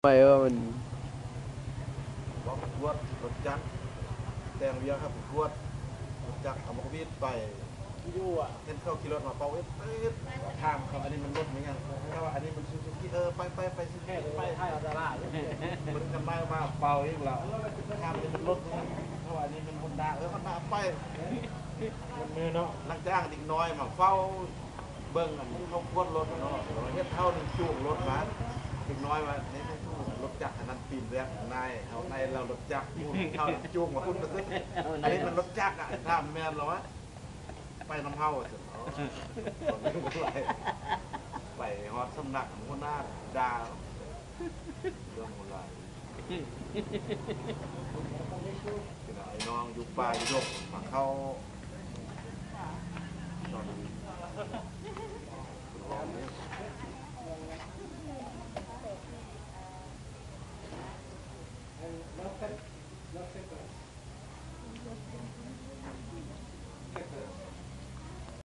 ໄປເອີ ມັນ ເວົ້າປະກວດລົດຈັກ ແຕ່ງວຽກໃຫ້ປະກວດລົດຈັກ ເອົາມາກວດໄປຢູ່ອະ ເຫັນເຂົາຂີ່ລົດມາເປົ່າເອດເອດ ຖາມເຂົາ ອັນນີ້ມັນລົດແມ່ນຫຍັງ? ເຂົາວ່າ ອັນນີ້ມັນຊູຊູກິ ເອີ ໄປໄປໄປ ຊູຊູກິໄປ ເພິ່ນກໍມາເປົ່າອີກລະ ຖາມ ອັນນີ້ມັນລົດແມ່ນຫຍັງ? ເຂົາວ່າ ອັນນີ້ມັນຮອນດາ ເອີ ຮອນດາ ໄປ ໝົດມືເນາະ ຫຼັງຈາກເດັກນ້ອຍມາເຝົ້າ ເບິ່ງອັນເຂົາກວດລົດເນາະ ເຫັນເຖົ້າໜຶ່ງຈູງລົດມາ ເດັກນ້ອຍວ່າ ນີ້ຄືລົດຈັກ ອັນນັ້ນຕີນແວບນາຍເຮົາ ນາຍລາວລົດຈັກ ຜູ້ເຖົ້າໜຶ່ງຈູງມາພຸ້ນວ່າຊັ້ນ ອັນນີ້ມັນລົດຈັກອະ ຖາມແມ່ນລະວະ ໄປນຳເຮົາວ່າຊັ້ນ ໄປຮອດສຳນັກຫົວໜ້າດ່າ ເລື່ອງຫົວຫຼາຍ ພີ່ນ້ອງ ໄອ້ນ້ອງຢູ່ປ່າຢູ່ດົງ ມາເຂົ້າ ຕອນນີ້ ເປັນ